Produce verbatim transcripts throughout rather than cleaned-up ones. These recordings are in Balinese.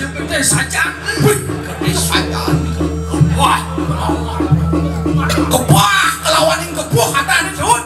Gedhe sajan. Wih, gedhe sajan. Wah. Kebah, kelawaning kebah katane, Dut.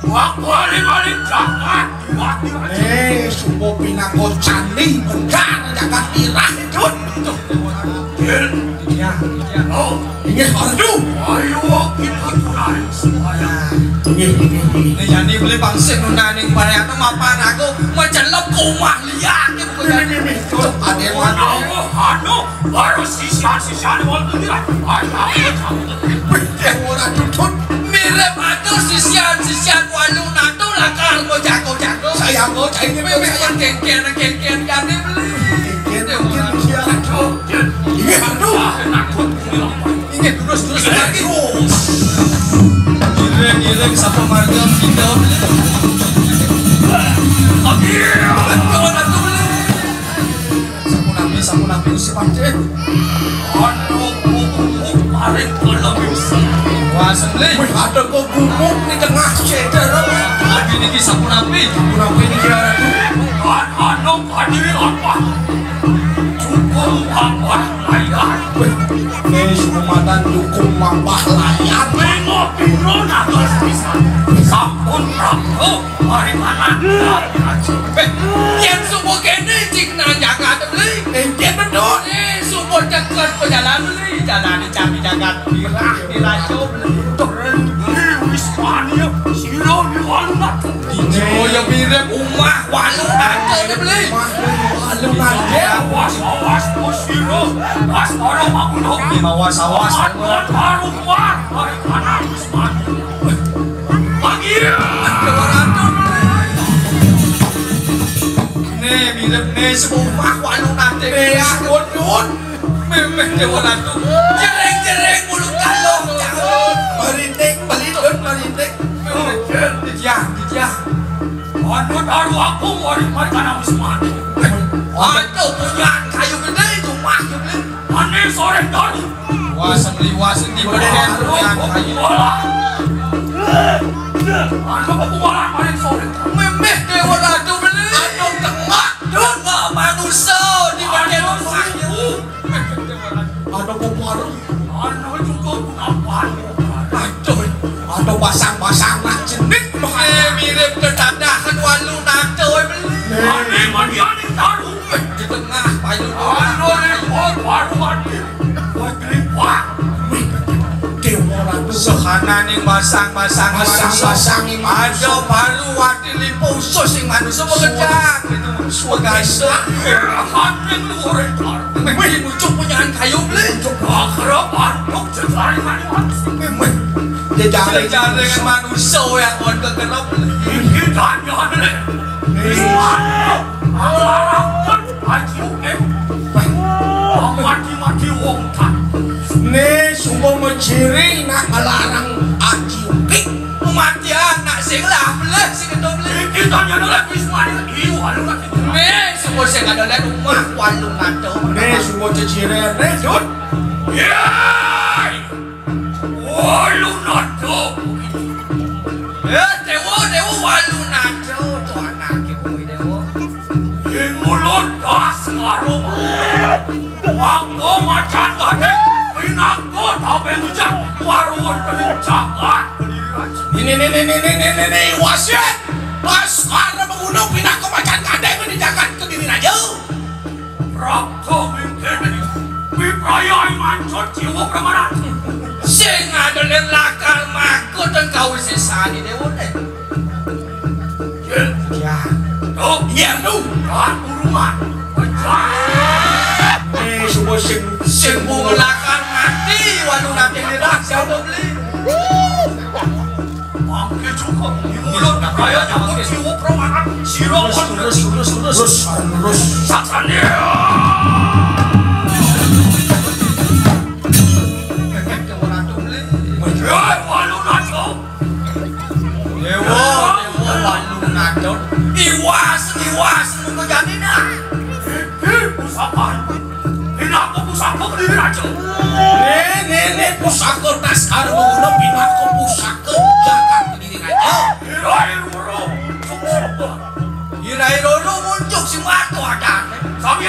Wah, paling-paling jagat. Wah, eh, supo pinangko candi benar jagat irah, Dut. Iya, iya. Oh, inggih, Pak Ratu. Ayo, kita mulai sembahyang. Inggih, inggih, inggih. Nek jane beli pangsit nunaning bareng aku mapan aku mencelep omah liya iki bukan. Inggih, inggih, inggih. Cuk, ade. Menawa anu, baru sisian-sisian wong kuwi. Ayo, ora tutut. Mirip aku sisian-sisian walu natu lakar mau jago-jago. Saya mau cai ini, memang kengken-kengken jane beli. Kengken, kengken, iya. Aduh. Iya, aduh. Inggih, terus, terus lagi. Ngiring, ngiring, sapa marga kita. Aduh, aduh. Sapunapi, sapunapi, Gusti Panji. Aduh, paring kula bisa. Wah, sembelih. Wih, ada kok gumuk di tengah cedera. Tapi niki sapunapi. Sapunapi niki, Ratu. Bukan anu hadirin apa? Dukung apa layar? Wih, ini sumatan dukung mampah layar. Bingo, bingo, nagas pisan. Sampun, Prabu. Mari mana? Eh, yen subuh kene cik nang jagat beli. Inggih, betul. Eh, subuh ceket pejalan beli. Jalan di candi jagat. Pirah, pirah, cuk. Keren. Wis mania. Sira di warung. Iya, mirip omah walu nate beli. Omah walu nate. Awas, awas, Gusti. Pas ora mau. Awas, awas. Awas, awas. Mari kanan, Usman. Lagi. Ne, mirip ne sepumah walu nate. Ne, ampun, Nun. Memeh Dewa Ratu. Jereng-jereng mulut kalong. Meriting, melindut, meriting. Titiah, titiah. Anu taruh aku, mari, mari kanan, Usman. Aduh, punya kayu gede, cuma gede. Mane sore dalu. Wasem liwas di beden yang kayu. Anu pepukulan paling sore. Memeh Dewa Ratu beli. Anu tengah, tengah manusia di beden kayu. Anu pepukulan. Anu juga gunapan. Aduh, anu pasang-pasang lah jenik. Eh, mirip ketandahan walu nate, weh, beli. Ane mani ane taruh. Di tengah payung. Anu repot baru mati. Wah, gripak. Dewa Ratu. Sehananing basang-basang. Basang-basang. Aja baru wati lipo usus sing manusa mekejang. Suwegasa. Hating luhur entar. Wih, mucuk punyakan kayu beli. Mucuk akara pantuk jejari manusa. Wih, wih. Jejari. Jejari manusa yang kon kekerep. Iki tanya beli. Alarang. Aji Uking. Mati-mati wong kan. Ne, sumpah mejiri nak ngelarang Aji Uking. Kematian nak sing lah, beleh sing kedo beleh. Iki tanya nolak Ismail. Iyo, anu lagi. Ne, sumpah sing ada lihat rumah, walu ngato. Ne, sumpah ceciren, ne, Dut. Yai! Walu ngato. Eh, Dewa, Dewa, walu ngato. Tuh anak ibu Dewa. Ing mulut das karo. Waktu macan gade, pinangko tape ngucap, waruan pening jagat. Ini, ini, ini, ini, ini, ini, wasit. Baskara menggunung pinangko macan gade, pening jagat Kediri Raja. Prapto mingkene, wipraya ing mancur jiwa pramanan. Sing adolen lakar makut ten kawisisani Dewa, eh. Ya. Tuh. Iya, tuh. Kan urungan. Pecah. Eh, semua sing, sing mau lakar mati, waduh, nanti dirah, siapa beli? Mangke cukup. Di mulut kaya nyamuk jiwa pramanan. Sira terus, terus, terus, terus. Terus, terus. Saksane. Dewa, Dewa, walu nadon. Iwas, iwas, mengko jane nah. Iki pusaka. Ini aku pusaka Kediri Raja. Ne, ne, ne, pusaka tas karo ngono pinaka pusaka jagat Kediri Raja. Ira-ira loro. Ira-ira loro muncuk sing watu adane. Sami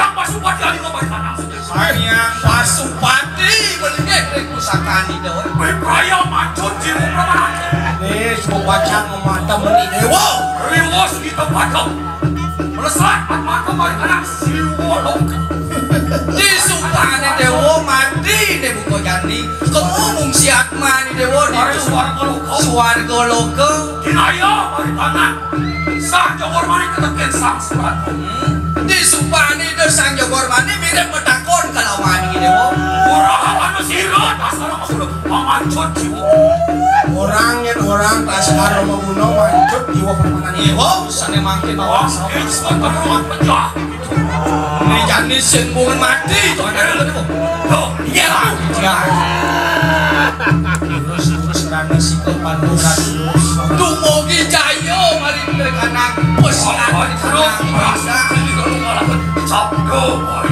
Melesat, atmaku mari kana siwa loka. Disumpahné Déwa mati né buka jani. Kemu mung si atmané Déwa ditu. Mari swarga loka. Swarga loka. Dinaya mari kana. Sang Jogor Manik ketekin sang surat. Hmm. Disumpahné Ida Sang Jogor Manik mirip matakon kalawan Déwa. Ora anu sira dasar aku sudah mamancut jiwa. Orang yén orang dasar maguna mancut jiwa permanan. Iya, wow, sané mangkin. Wah, mawon. Iki keterlaluan pecah. Né jani sing mung mati, to, anak itu. Tuh, iya, Bang. Ya. Terus, terus, rana sikil pandu, terus. Dumugi jaya, mari kita kanang. Bos, oh, terus, terus. Sabda, mari.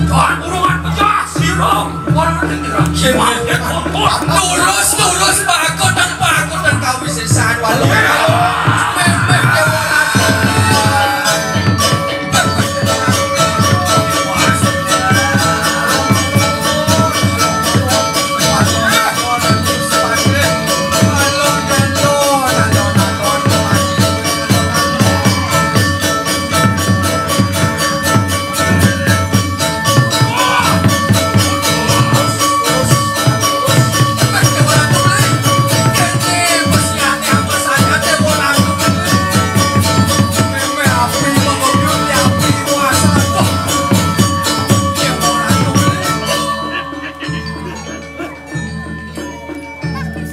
Tuhan, urungan pecah, sirah. Lurus, lurus, pakutan, pakutan, kawisésan, walu. Méméh Déwa Ratu.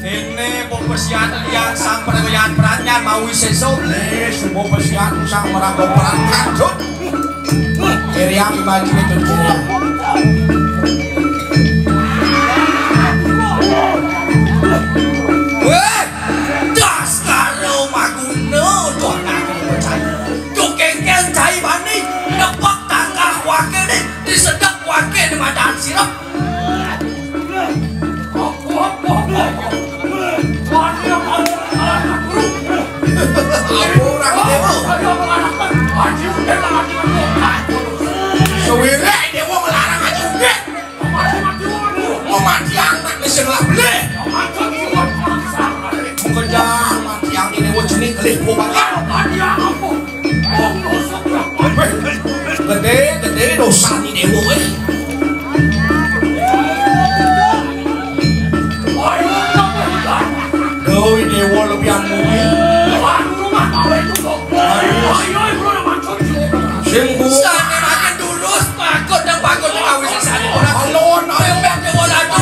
Déné pepesian lian sang pradyan pradyan mawi sésa blih, suba pesian sang maraga pradyan, Dut. Kiriang bagi, Dut, kiriang. Wéh, daskara maguna, Dut, nang percaya. Dut kéngkén cai bani, nepek tangkah waké né, disedek waké né madan sirep. Apa orang Déwa? Sewirek Déwa melarang aja udah. Mau mati anak nih sing lah belih. Bukan jangan mati yang ini Déwa jenis kelih gua banget. Wéh, gedé, gedé dosané Déwa, wéh. Doi Déwa lebihan mungil. Sing bu. Sané makin durus, pakut dan pakut dan kawin sané. Alon, alon. Méméh Déwa Ratu.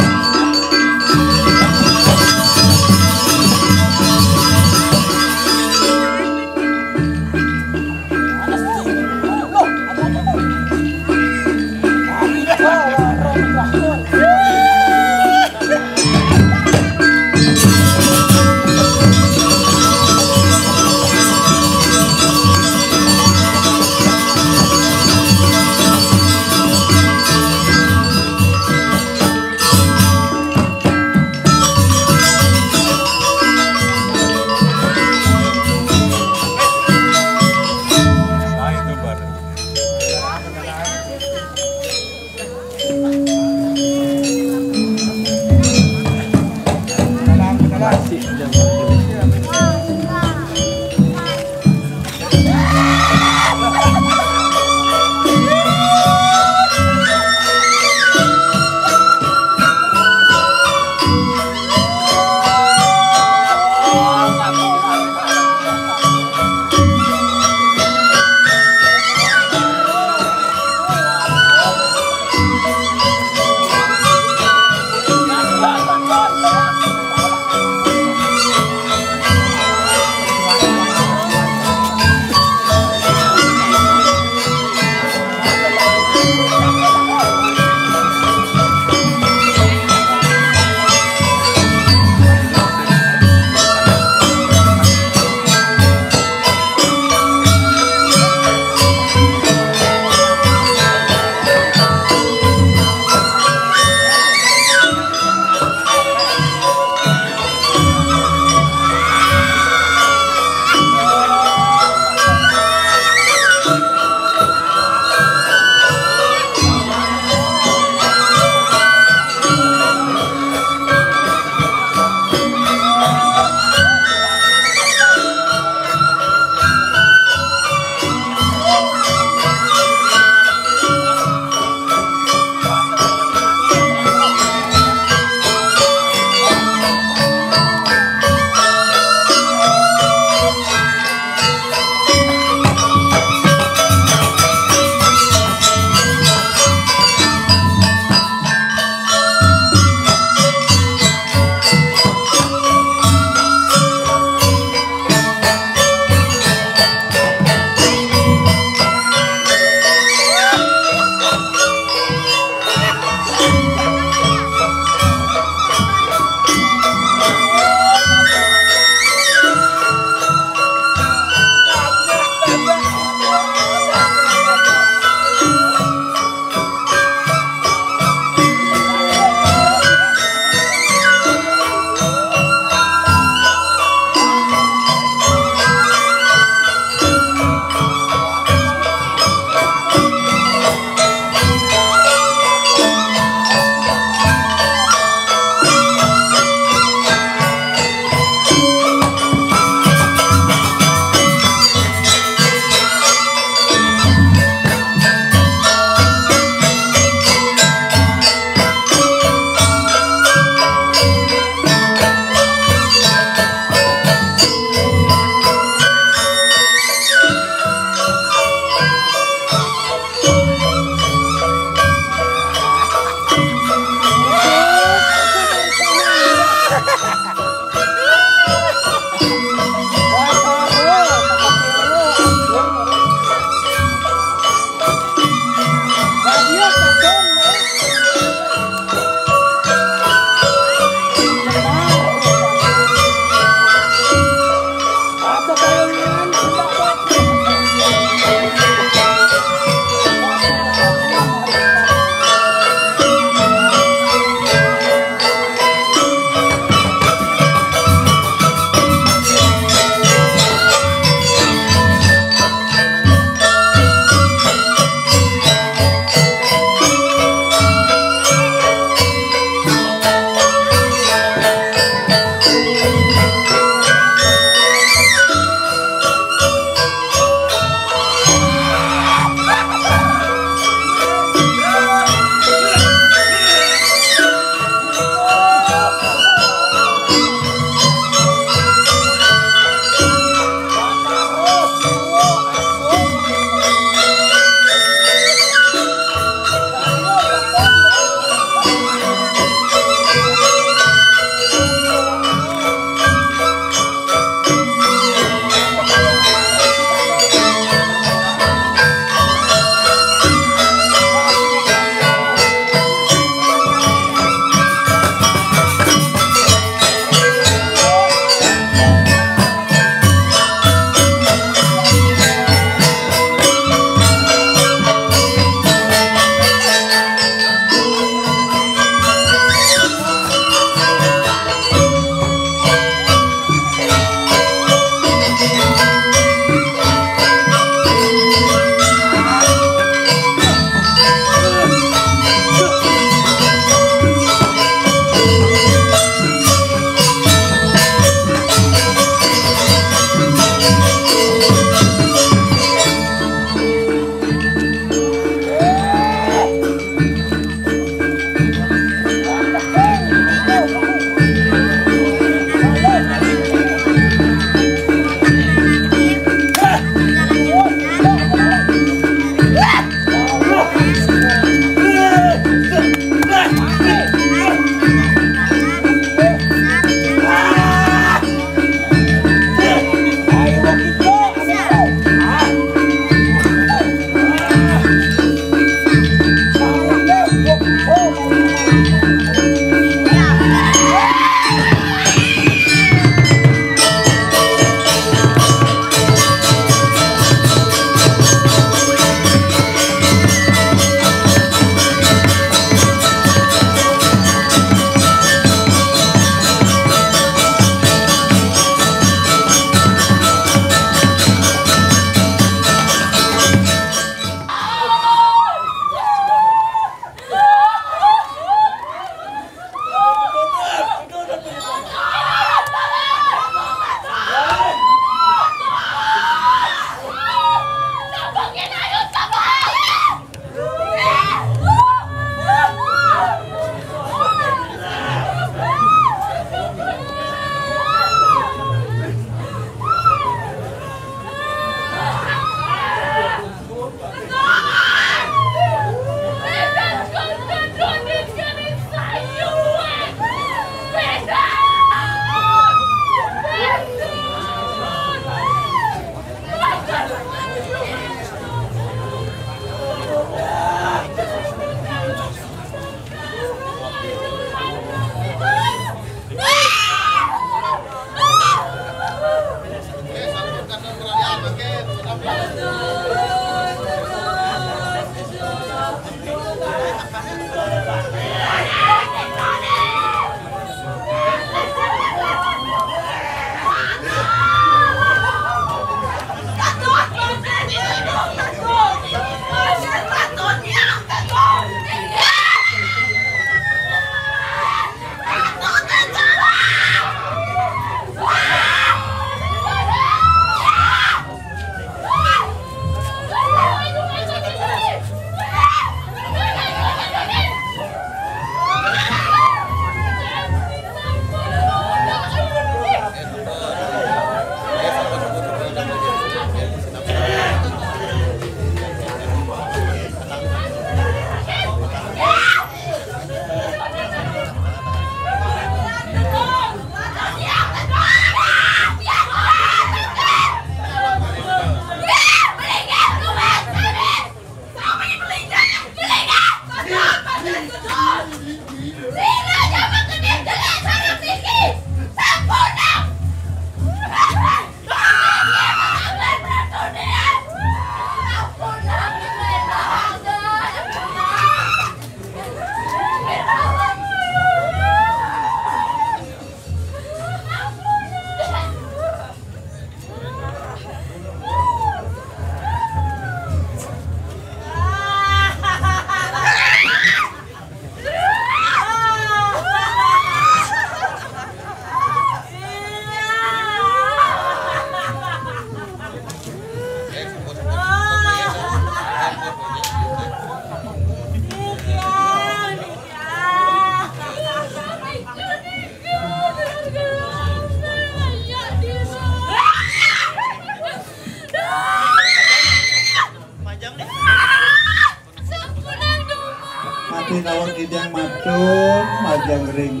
Matur nuwun titiang matur majeng ring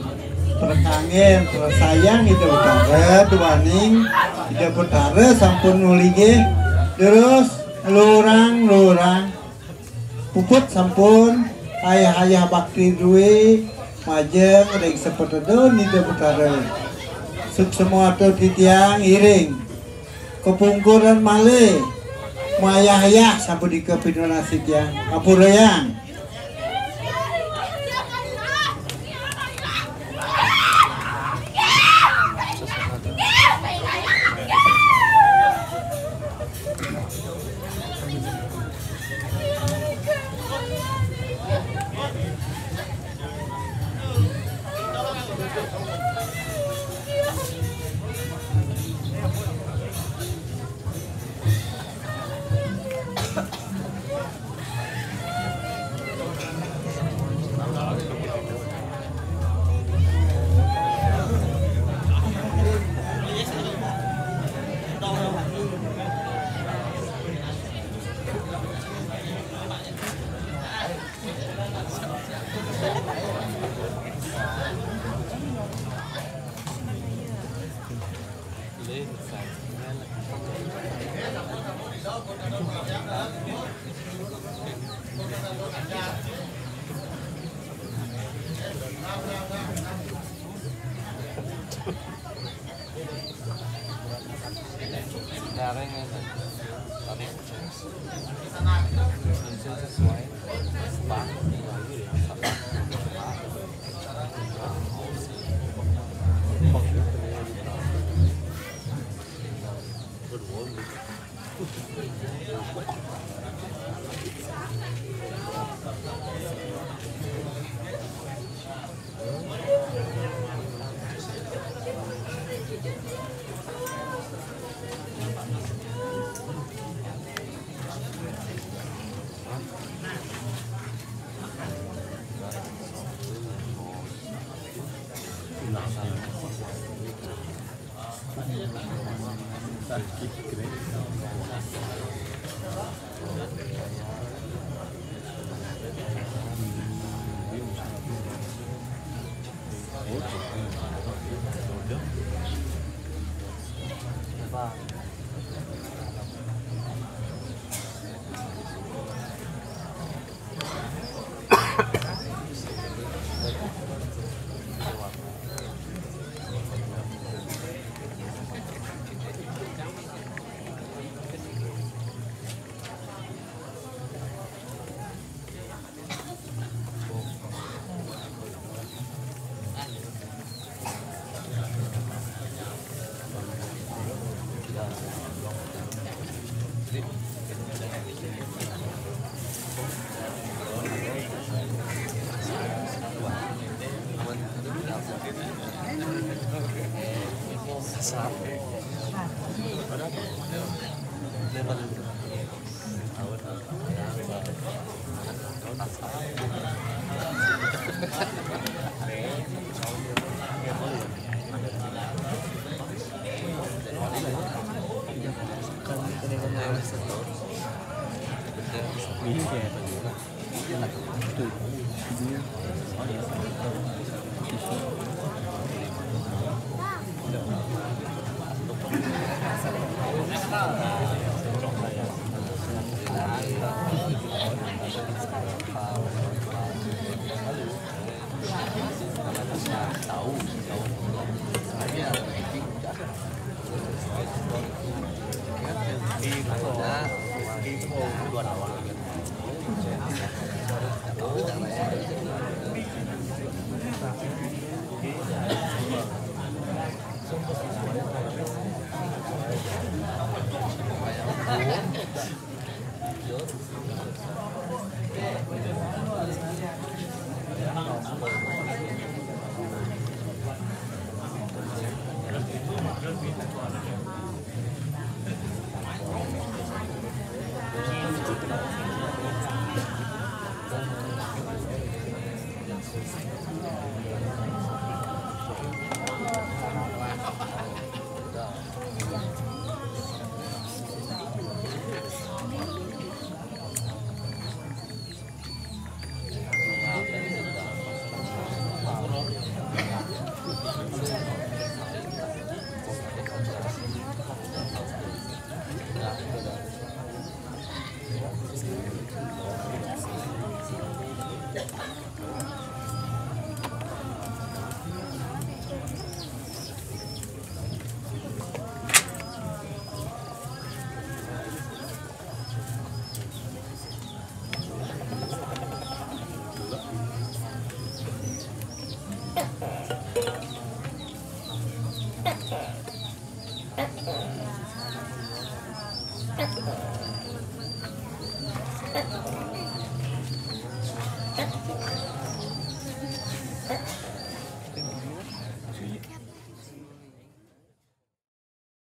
prekanggen, presayang Ida Betara, duaning Ida Betara sampun nulinggih. Terus lurang-lurang puput sampun ayah-ayah bakti duwe majeng ring sapatedun Ida Betara. Suksema atur titiang iring kapungkuran malih mayah-ayah sapunika pinunas titiang. Kapurayang.